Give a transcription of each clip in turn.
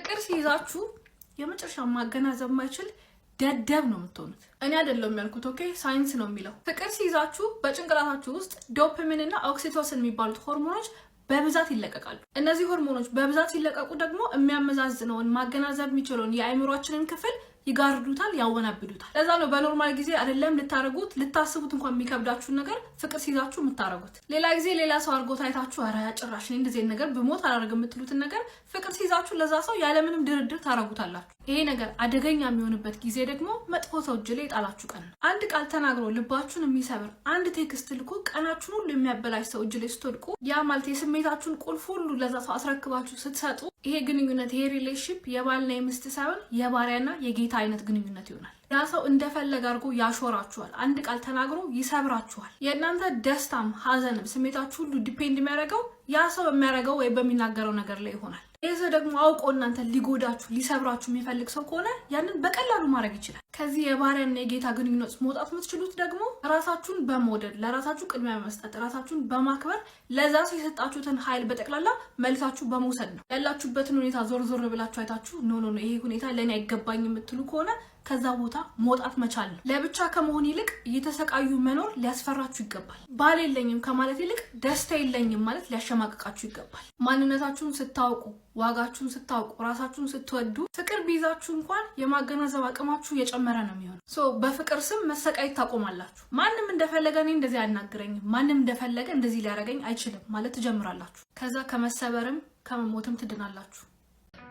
ፍቅር ሲይዛችሁ የመጨረሻ ማገናዘብ ማይችል ደደብ ነው የምትሆኑት። እኔ አይደለሁም ያልኩት፣ okay፣ ሳይንስ ነው የሚለው። ፍቅር ሲይዛችሁ በጭንቅላታችሁ ውስጥ ዶፓሚን እና oxytocin የሚባሉት ሆርሞኖች በብዛት ይለቀቃሉ። እነዚህ ሆርሞኖች በብዛት ሲለቀቁ ደግሞ የሚያመዛዝነውን፣ ማገናዘብ የሚችለውን የአእምሯችንን ክፍል ይጋርዱታል፣ ያወናብዱታል። ለዛ ነው በ normal ጊዜ አይደለም ልታደርጉት ልታስቡት እንኳን የሚከብዳችሁን ነገር ፍቅር ሲይዛችሁ የምታደርጉት። ሌላ ጊዜ ሌላ ሰው አድርጎት አይታችሁ ኧረ ጭራሽ እኔ እንደዚህ ነገር ብሞት አላደርግም የምትሉትን ነገር ፍቅር ሲይዛችሁ ለዛ ሰው ያለምንም ድርድር ታደርጉታላችሁ። ይሄ ነገር አደገኛ የሚሆንበት ጊዜ ደግሞ መጥፎ ሰው እጅ ላይ የጣላችሁ ቀን ነው። አንድ ቃል ተናግሮ ልባችሁን የሚሰብር፣ አንድ text ልኮ ቀናችሁን ሁሉ የሚያበላሽ ሰው እጅ ላይ ስትወድቁ፣ ያ ማለት የስሜታችሁን ቁልፍ ሁሉ ለዛ ሰው አስረክባችሁ ስትሰጡ፣ ይሄ ግንኙነት፣ ይሄ relationship የባልና የሚስት ሳይሆን የባሪያና የጌታ አይነት ግንኙነት ይሆናል። ያ ሰው እንደፈለገ አድርጎ ያሾራችኋል። አንድ ቃል ተናግሮ ይሰብራችኋል። የእናንተ ደስታም ሀዘንም ስሜታችሁ ሁሉ depend የሚያደርገው ያ ሰው በሚያደርገው ወይ በሚናገረው ነገር ላይ ይሆናል። ይህ ሰው ደግሞ አውቆ እናንተ ሊጎዳችሁ፣ ሊሰብራችሁ የሚፈልግ ሰው ከሆነ ያንን በቀላሉ ማድረግ ይችላል። ከዚህ የባሪያና የጌታ ግንኙነት መውጣት የምትችሉት ደግሞ ራሳችሁን በመውደድ፣ ለራሳችሁ ቅድሚያ በመስጠት፣ ራሳችሁን በማክበር፣ ለዛ ሰው የሰጣችሁትን ኃይል በጠቅላላ መልሳችሁ በመውሰድ ነው። ያላችሁበትን ሁኔታ ዞር ዞር ብላችሁ አይታችሁ "No, no, no፣ ይሄ ሁኔታ ለእኔ አይገባኝም" የምትሉ ከሆነ ከዛ ቦታ መውጣት መቻል ነው። ለብቻ ከመሆን ይልቅ እየተሰቃዩ መኖር ሊያስፈራችሁ ይገባል። ባል የለኝም ከማለት ይልቅ ደስታ የለኝም ማለት ሊያሸማቅቃችሁ ይገባል። ማንነታችሁን ስታውቁ፣ ዋጋችሁን ስታውቁ፣ ራሳችሁን ስትወዱ ፍቅር ቢይዛችሁ እንኳን የማገናዘብ አቅማችሁ እየጨመረ ነው የሚሆነው። So በፍቅር ስም መሰቃየት ታቆማላችሁ። ማንም እንደፈለገ እኔ እንደዚህ አያናግረኝም፣ ማንም እንደፈለገ እንደዚህ ሊያደርገኝ አይችልም ማለት ትጀምራላችሁ። ከዛ ከመሰበርም ከመሞትም ትድናላችሁ።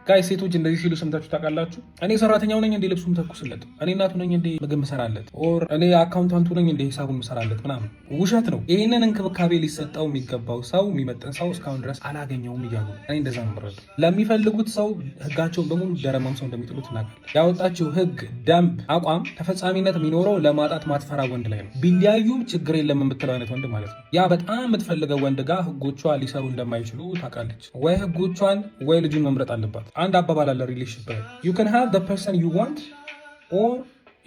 Guys፣ ሴቶች እንደዚህ ሲሉ ሰምታችሁ ታውቃላችሁ? እኔ ሰራተኛው ነኝ እንዴ ልብሱን ምተኩስለት? እኔ እናቱ ነኝ እንዴ ምግብ ምሰራለት? Or እኔ accountant ኡ ነኝ እንዴ ሂሳቡን ምሰራለት? ምናምን ውሸት ነው። ይህንን እንክብካቤ ሊሰጠው የሚገባው ሰው፣ የሚመጥን ሰው እስካሁን ድረስ አላገኘውም እያሉ፣ እኔ እንደዛ ነው የምረዳው። ለሚፈልጉት ሰው ህጋቸውን በሙሉ ደረማምሰው እንደሚጥሉት እናውቃለን። ያወጣችው ህግ፣ ደንብ፣ አቋም ተፈጻሚነት የሚኖረው ለማጣት ማትፈራ ወንድ ላይ ነው። ቢለያዩም ችግር የለም የምትለው አይነት ወንድ ማለት ነው። ያ በጣም የምትፈልገው ወንድ ጋር ህጎቿ ሊሰሩ እንደማይችሉ ታውቃለች። ወይ ህጎቿን ወይ ልጁን መምረጥ አለባት። አንድ አባባል አለ relationship ላይ፣ "You can have the person you want or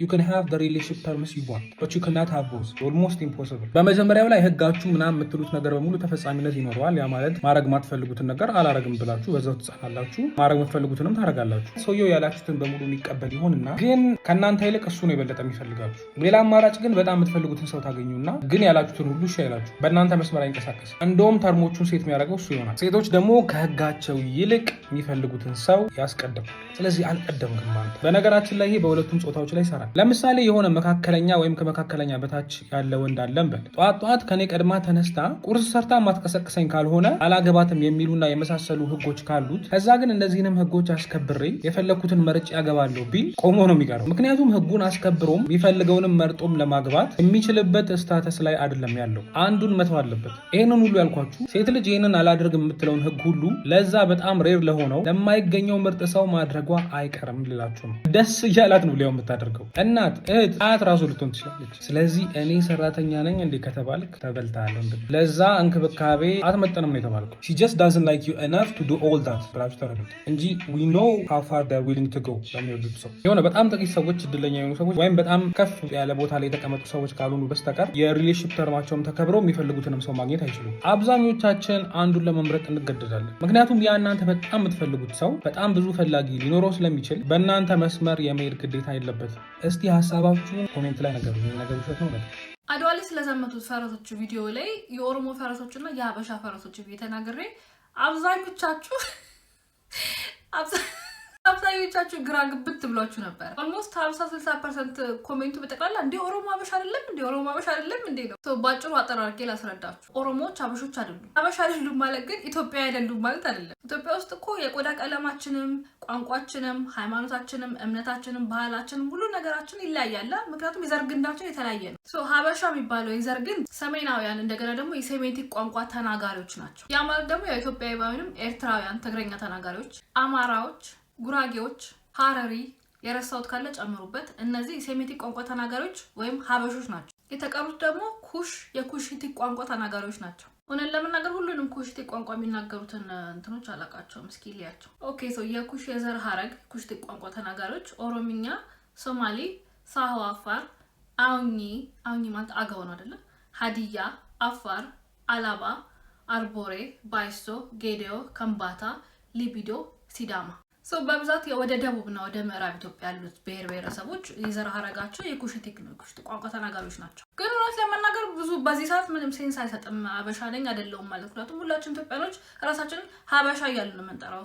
you can have the relationship terms you want, but you cannot have both, almost impossible።" በመጀመሪያው ላይ ህጋችሁ ምናምን የምትሉት ነገር በሙሉ ተፈጻሚነት ይኖረዋል። ያ ማለት ማድረግ ማትፈልጉትን ነገር አላረግም ብላችሁ በዛው ትጸናላችሁ። ማድረግ የምትፈልጉትንም ታደርጋላችሁ። ሰውየው ያላችሁትን በሙሉ የሚቀበል ይሆንና ግን ከእናንተ ይልቅ እሱ ነው የበለጠ የሚፈልጋችሁ። ሌላ አማራጭ ግን በጣም የምትፈልጉትን ሰው ታገኙና ግን ያላችሁትን ሁሉ እሺ አይላችሁ፣ በእናንተ መስመር አይንቀሳቀስም። እንደውም term ኦቹን set የሚያደርገው እሱ ይሆናል። ሴቶች ደግሞ ከህጋቸው ይልቅ የሚፈልጉትን ሰው ያስቀድማል። ስለዚህ አልቀደምክም አንተ። በነገራችን ላይ ይሄ በሁለቱም ጾታዎች ላይ ይሰራል። ለምሳሌ የሆነ መካከለኛ ወይም ከመካከለኛ በታች ያለ ወንድ አለ እንበል። ጠዋት ጠዋት ከኔ ቀድማ ተነስታ ቁርስ ሰርታ ማትቀሰቅሰኝ ካልሆነ አላገባትም የሚሉና የመሳሰሉ ህጎች ካሉት፣ ከዛ ግን እነዚህንም ህጎች አስከብሬ የፈለግኩትን መርጬ ያገባለሁ ቢል ቆሞ ነው የሚቀረው። ምክንያቱም ህጉን አስከብሮም የሚፈልገውንም መርጦም ለማግባት የሚችልበት status ላይ አይደለም ያለው። አንዱን መተው አለበት። ይህንን ሁሉ ያልኳችሁ ሴት ልጅ ይህንን አላደርግም የምትለውን ህግ ሁሉ ለዛ በጣም rare ለሆነው፣ ለማይገኘው ምርጥ ሰው ማድረጓ አይቀርም ልላችሁ ነው። ደስ እያላት ነው ሊያው የምታደርገው። እናት፣ እህት፣ አያት ራሱ ልትሆን ትችላለች። ስለዚህ እኔ ሰራተኛ ነኝ እንዴ ከተባልክ ተበልተሃል። ለዛ እንክብካቤ አትመጠንም ነው የተባልከው። "She just doesn't like you enough to do all that" ብላችሁ ተረዱት እንጂ we know how far they're willing to go ለሚወዱት ሰው። የሆነ በጣም ጥቂት ሰዎች፣ እድለኛ የሆኑ ሰዎች ወይም በጣም ከፍ ያለ ቦታ ላይ የተቀመጡ ሰዎች ካልሆኑ በስተቀር የ relationship term ኣቸውም ተከብረው የሚፈልጉትንም ሰው ማግኘት አይችሉም። አብዛኞቻችን አንዱን ለመምረጥ እንገደዳለን። ምክንያቱም ያ እናንተ በጣም የምትፈልጉት ሰው በጣም ብዙ ፈላጊ ሊኖረው ስለሚችል በእናንተ መስመር የመሄድ ግዴታ የለበትም። እስቲ ሀሳባችሁን comment ላይ ነገር ነገር ውሸት ነው ነገር አድዋ ላይ ስለዘመቱት ፈረሶች ቪዲዮ ላይ የኦሮሞ ፈረሶች እና የሀበሻ ፈረሶች ብዬ ተናግሬ አብዛኞቻችሁ ግራ ግብት ብሏችሁ ነበር። Almost 50-60% comment ኡ በጠቅላላ እንዴ ኦሮሞ ሀበሻ አይደለም እንዴ፣ ኦሮሞ ሀበሻ አይደለም እንዴ ነው። ባጭሩ አጠር አድርጌ ላስረዳችሁ። ኦሮሞዎች ሀበሾች አይደሉም። ሀበሻ አይደሉም ማለት ግን ኢትዮጵያ አይደሉም ማለት አይደለም። ኢትዮጵያ ውስጥ እኮ የቆዳ ቀለማችንም፣ ቋንቋችንም፣ ሃይማኖታችንም፣ እምነታችንም፣ ባህላችንም፣ ሁሉ ነገራችን ይለያያል። ምክንያቱም የዘር ግንዳችን የተለያየ ነው። ሀበሻ የሚባለው የዘር ግንድ ሰሜናውያን እንደገና ደግሞ የሴሜቲክ ቋንቋ ተናጋሪዎች ናቸው። ያ ማለት ደግሞ የኢትዮጵያዊ ባይሆንም ኤርትራውያን፣ ትግረኛ ተናጋሪዎች፣ አማራዎች፣ ጉራጌዎች፣ ሀረሪ፣ የረሳሁት ካለ ጨምሩበት። እነዚህ የሴሜቲክ ቋንቋ ተናጋሪዎች ወይም ሀበሾች ናቸው። የተቀሩት ደግሞ ኩሽ፣ የኩሽቲክ ቋንቋ ተናጋሪዎች ናቸው። እውነት ለመናገር ሁሉንም ኩሽቲክ ቋንቋ የሚናገሩትን እንትኖች አላውቃቸውም። እስኪ ልያቸው። Okay, so የኩሽ የዘር ሀረግ ኩሽቲክ ቋንቋ ተናጋሪዎች ኦሮምኛ፣ ሶማሌ፣ ሳሆ፣ አፋር፣ አውኚ፣ አውኚ ማለት አገው ነው አይደለም? ሀዲያ፣ አፋር፣ አላባ፣ አርቦሬ፣ ባይሶ፣ ጌዴኦ፣ ከምባታ፣ ሊቢዶ፣ ሲዳማ። በብዛት ወደ ደቡብና ወደ ምዕራብ ኢትዮጵያ ያሉት ብሔር ብሔረሰቦች የዘር ሀረጋቸው የኩሽቲክ ነው፣ የኩሽቲክ ቋንቋ ተናጋሪዎች ናቸው። ግን እውነት ለመናገር ብዙ በዚህ ሰዓት ምንም sense አይሰጥም ሀበሻ ነኝ አይደለሁም ማለት። ምክንያቱም ሁላችን ኢትዮጵያኖች ራሳችንን ሀበሻ እያልን ነው የምንጠራው።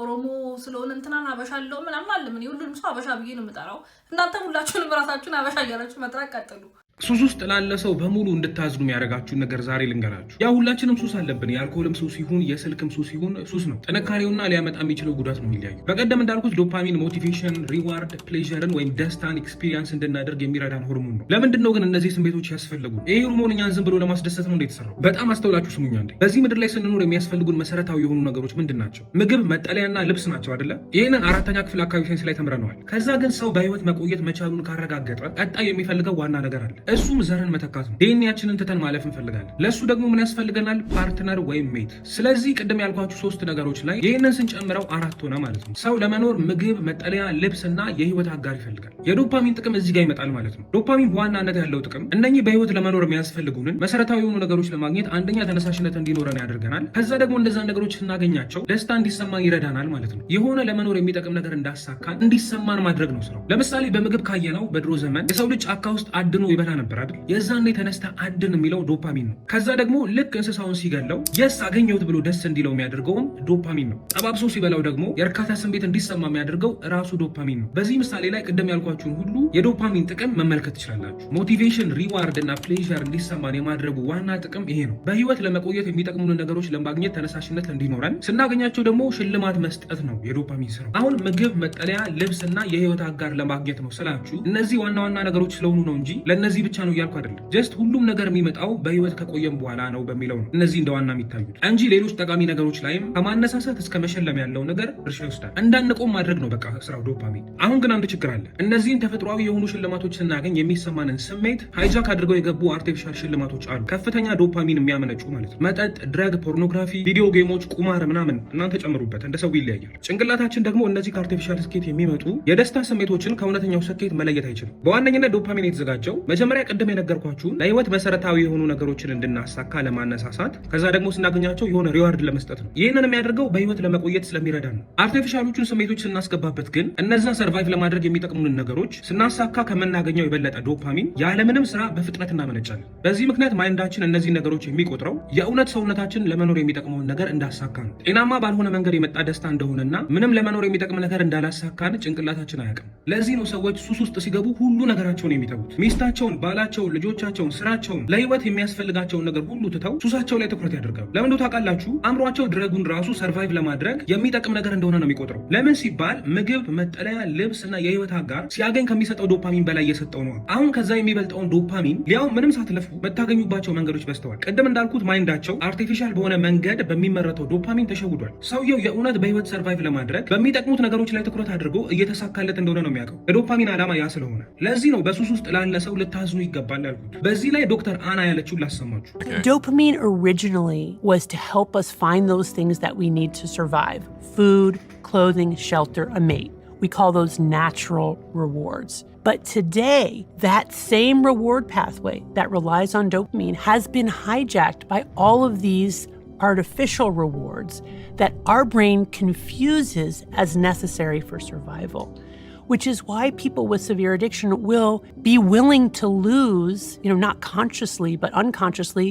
ኦሮሞ ስለሆነ እንትናን ሀበሻ አለው ምናምን አለ ምን ሁሉንም ሰው ሀበሻ ብዬ ነው የምጠራው። እናንተም ሁላችሁንም ራሳችሁን ሀበሻ እያላችሁ መጥራት ቀጥሉ። ሱስ ውስጥ ላለ ሰው በሙሉ እንድታዝኑ የሚያደርጋችሁን ነገር ዛሬ ልንገራችሁ። ያው ሁላችንም ሱስ አለብን። የአልኮልም ሱስ ይሁን የስልክም ሱስ ይሁን ሱስ ነው። ጥንካሬውና ሊያመጣ የሚችለው ጉዳት ነው የሚለያዩ። በቀደም እንዳልኩት dopamine motivation፣ reward፣ pleasure ን ወይም ደስታን experience እንድናደርግ የሚረዳን ሆርሞን ነው። ለምንድን ነው ግን እነዚህ ስሜቶች ያስፈልጉ? ይሄ ሆርሞን እኛን ዝም ብሎ ለማስደሰት ነው እንደ የተሰራው? በጣም አስተውላችሁ ስሙኛ። እንዴ በዚህ ምድር ላይ ስንኖር የሚያስፈልጉን መሰረታዊ የሆኑ ነገሮች ምንድን ናቸው? ምግብ፣ መጠለያና ልብስ ናቸው አይደለ? ይህንን አራተኛ ክፍል አካባቢ ሳይንስ ላይ ተምረነዋል። ከዛ ግን ሰው በህይወት መቆየት መቻሉን ካረጋገጠ ቀጣይ የሚፈልገው ዋና ነገር አለ። እሱም ዘርን መተካት ነው። ዲኤንኤያችንን ትተን ማለፍ እንፈልጋለን። ለእሱ ደግሞ ምን ያስፈልገናል? Partner ወይም mate። ስለዚህ ቅድም ያልኳችሁ ሶስት ነገሮች ላይ ይህንን ስንጨምረው አራት ሆነ ማለት ነው። ሰው ለመኖር ምግብ፣ መጠለያ፣ ልብስና የህይወት አጋር ይፈልጋል። የዶፓሚን ጥቅም እዚህ ጋር ይመጣል ማለት ነው። ዶፓሚን በዋናነት ያለው ጥቅም እነኚህ በህይወት ለመኖር የሚያስፈልጉንን መሰረታዊ የሆኑ ነገሮች ለማግኘት አንደኛ ተነሳሽነት እንዲኖረን ያደርገናል። ከዛ ደግሞ እንደዛን ነገሮች ስናገኛቸው ደስታ እንዲሰማን ይረዳናል ማለት ነው። የሆነ ለመኖር የሚጠቅም ነገር እንዳሳካን እንዲሰማን ማድረግ ነው ስራው። ለምሳሌ በምግብ ካየነው በድሮ ዘመን የሰው ልጅ ጫካ ውስጥ አድኖ ይበላ ነበር አይደል? የዛኔ ተነስተ አድን የሚለው ዶፓሚን ነው። ከዛ ደግሞ ልክ እንስሳውን ሲገለው yes አገኘሁት ብሎ ደስ እንዲለው የሚያደርገውም ዶፓሚን ነው። ጠባብሶ ሲበላው ደግሞ የእርካታ ስሜት እንዲሰማ የሚያደርገው ራሱ ዶፓሚን ነው። በዚህ ምሳሌ ላይ ቅድም ያልኳችሁን ሁሉ የዶፓሚን ጥቅም መመልከት ትችላላችሁ። Motivation፣ reward እና pleasure እንዲሰማን የማድረጉ ዋና ጥቅም ይሄ ነው። በህይወት ለመቆየት የሚጠቅሙን ነገሮች ለማግኘት ተነሳሽነት እንዲኖረን፣ ስናገኛቸው ደግሞ ሽልማት መስጠት ነው የዶፓሚን ስራው። አሁን ምግብ፣ መጠለያ፣ ልብስ እና የህይወት አጋር ለማግኘት ነው ስላችሁ እነዚህ ዋና ዋና ነገሮች ስለሆኑ ነው እንጂ ለእነዚህ ብቻ ነው እያልኩ አይደለም። Just ሁሉም ነገር የሚመጣው በህይወት ከቆየም በኋላ ነው በሚለው ነው እነዚህ እንደ ዋና የሚታዩት እንጂ ሌሎች ጠቃሚ ነገሮች ላይም ከማነሳሳት እስከ መሸለም ያለው ነገር ድርሻ ይወስዳል። እንዳንቆም ማድረግ ነው በቃ ስራው ዶፓሚን። አሁን ግን አንድ ችግር አለ። እነዚህን ተፈጥሯዊ የሆኑ ሽልማቶች ስናገኝ የሚሰማንን ስሜት hijack አድርገው የገቡ artificial ሽልማቶች አሉ፣ ከፍተኛ ዶፓሚን የሚያመነጩ ማለት ነው። መጠጥ፣ drug፣ pornography፣ video game ኦች፣ ቁማር ምናምን እናንተ ጨምሩበት፣ እንደ ሰው ይለያያል። ጭንቅላታችን ደግሞ እነዚህ ከ artificial ስኬት የሚመጡ የደስታ ስሜቶችን ከእውነተኛው ስኬት መለየት አይችልም። በዋነኝነት ዶፓሚን የተዘጋጀው መጀመሪያ ቅድም የነገርኳችሁን ለህይወት መሰረታዊ የሆኑ ነገሮችን እንድናሳካ ለማነሳሳት፣ ከዛ ደግሞ ስናገኛቸው የሆነ reward ለመስጠት ነው። ይህንን የሚያደርገው በህይወት ለመቆየት ስለሚረዳ ነው። Artificial ኦቹን ስሜቶች ስናስገባበት ግን እነዛ survive ለማድረግ የሚጠቅሙንን ነገሮች ስናሳካ ከምናገኘው የበለጠ ዶፓሚን ያለምንም ስራ በፍጥነት እናመነጫለን። በዚህ ምክንያት mind ኣችን እነዚህ ነገሮች የሚቆጥረው የእውነት ሰውነታችን ለመኖር የሚጠቅመውን ነገር እንዳሳካ ነው። ጤናማ ባልሆነ መንገድ የመጣ ደስታ እንደሆነና ምንም ለመኖር የሚጠቅም ነገር እንዳላሳካን ጭንቅላታችን አያውቅም። ለዚህ ነው ሰዎች ሱስ ውስጥ ሲገቡ ሁሉ ነገራቸውን የሚተዉት። ሚስታቸውን፣ ባላቸውን፣ ልጆቻቸውን፣ ስራቸውን፣ ለህይወት የሚያስፈልጋቸውን ነገር ሁሉ ትተው ሱሳቸው ላይ ትኩረት ያደርጋሉ። ለምን ታውቃላችሁ? አእምሯቸው drug ኡን ራሱ survive ለማድረግ የሚጠቅም ነገር እንደሆነ ነው የሚቆጥረው። ለምን ሲባል ምግብ፣ መጠለያ፣ ልብስ እና የህይወት አጋር ሲያገኝ ከሚሰጠው ዶፓሚን በላይ እየሰጠው ነው። አሁን ከዛ የሚበልጠውን ዶፓሚን ሊያው ምንም ሳትለፉ የምታገኙባቸው መንገዶች በዝተዋል። ቅድም እንዳልኩት mind ኣቸው artificial በሆነ መንገድ በሚመረተው ዶፓሚን ተሸውዷል። ሰውየው የእውነት በህይወት survive ለማድረግ በሚጠቅሙት ነገሮች ላይ ትኩረት አድርጎ እየተሳካለት እንደሆነ ነው የሚያውቀው። የዶፓሚን ዓላማ ያ ስለሆነ ለዚህ ነው በሱስ ውስጥ ላለ ሰው ልታዝኑ ይገባል ያልኩት። በዚህ ላይ ዶክተር አና ያለችውን ላሰማችሁ። Dopamine originally was to help us find those things that we need to survive: food, clothing, shelter, a mate. We call those natural rewards. But today, that same reward pathway that relies on dopamine has been hijacked by all of these artificial rewards that our brain confuses as necessary for survival, which is why people with severe addiction will be willing to lose, not consciously, but unconsciously,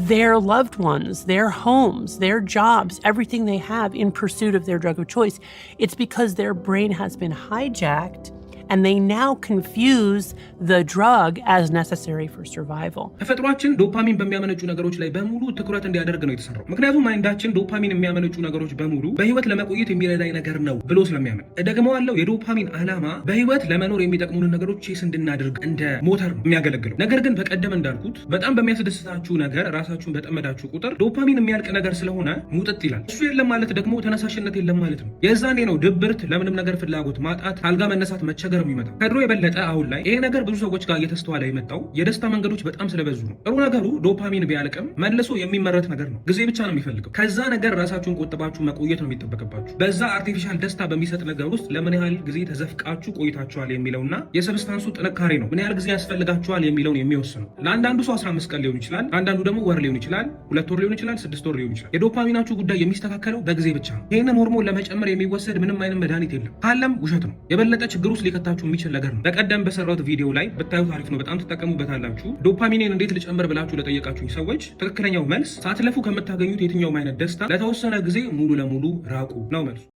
their loved ones, their homes, their jobs, everything they have in pursuit of their drug of choice. It's because their brain has been hijacked and they now confuse the drug as necessary for survival. ተፈጥሯችን ዶፓሚን በሚያመነጩ ነገሮች ላይ በሙሉ ትኩረት እንዲያደርግ ነው የተሰራው። ምክንያቱም mind ኣችን ዶፓሚን የሚያመነጩ ነገሮች በሙሉ በህይወት ለመቆየት የሚረዳኝ ነገር ነው ብሎ ስለሚያምን። እደግመዋለሁ፣ የዶፓሚን ዓላማ በህይወት ለመኖር የሚጠቅሙንን ነገሮች chase እንድናደርግ እንደ ሞተር ነው የሚያገለግለው። ነገር ግን በቀደም እንዳልኩት በጣም በሚያስደስታችሁ ነገር ራሳችሁን በጠመዳችሁ ቁጥር ዶፓሚን የሚያልቅ ነገር ስለሆነ ሙጥጥ ይላል። እሱ የለም ማለት ደግሞ ተነሳሽነት የለም ማለት ነው። የዛኔ ነው ድብርት፣ ለምንም ነገር ፍላጎት ማጣት፣ አልጋ መነሳት መቸገር ነገር የሚመጣው። ከድሮ የበለጠ አሁን ላይ ይሄ ነገር ብዙ ሰዎች ጋር እየተስተዋለ የመጣው የደስታ መንገዶች በጣም ስለበዙ ነው። ጥሩ ነገሩ ዶፓሚን ቢያልቅም መልሶ የሚመረት ነገር ነው። ጊዜ ብቻ ነው የሚፈልገው። ከዛ ነገር ራሳችሁን ቆጥባችሁ መቆየት ነው የሚጠበቅባችሁ። በዛ artificial ደስታ በሚሰጥ ነገር ውስጥ ለምን ያህል ጊዜ ተዘፍቃችሁ ቆይታችኋል የሚለውና የ substance ኡ ጥንካሬ ነው ምን ያህል ጊዜ ያስፈልጋችኋል የሚለውን የሚወስነው። ለአንዳንዱ ሰው 15 ቀን ሊሆን ይችላል፣ ለአንዳንዱ ደግሞ ወር ሊሆን ይችላል፣ 2 ወር ሊሆን ይችላል፣ 6 ወር ሊሆን ይችላል። የዶፓሚናችሁ ጉዳይ የሚስተካከለው በጊዜ ብቻ ነው። ይህንን ሆርሞን ለመጨመር የሚወሰድ ምንም አይነት መድኃኒት የለም። ካለም ውሸት ነው። የበለጠ ችግር ውስጥ ሊከታችሁ የሚችል ነገር ነው። በቀደም በሰራሁት ቪዲዮ ላይ ብታዩት አሪፍ ነው። በጣም ትጠቀሙበታላችሁ። ዶፓሚኔን እንዴት ልጨምር ብላችሁ ለጠየቃችሁኝ ሰዎች ትክክለኛው መልስ ሳትለፉ ከምታገኙት የትኛውም አይነት ደስታ ለተወሰነ ጊዜ ሙሉ ለሙሉ ራቁ ነው መልሱ።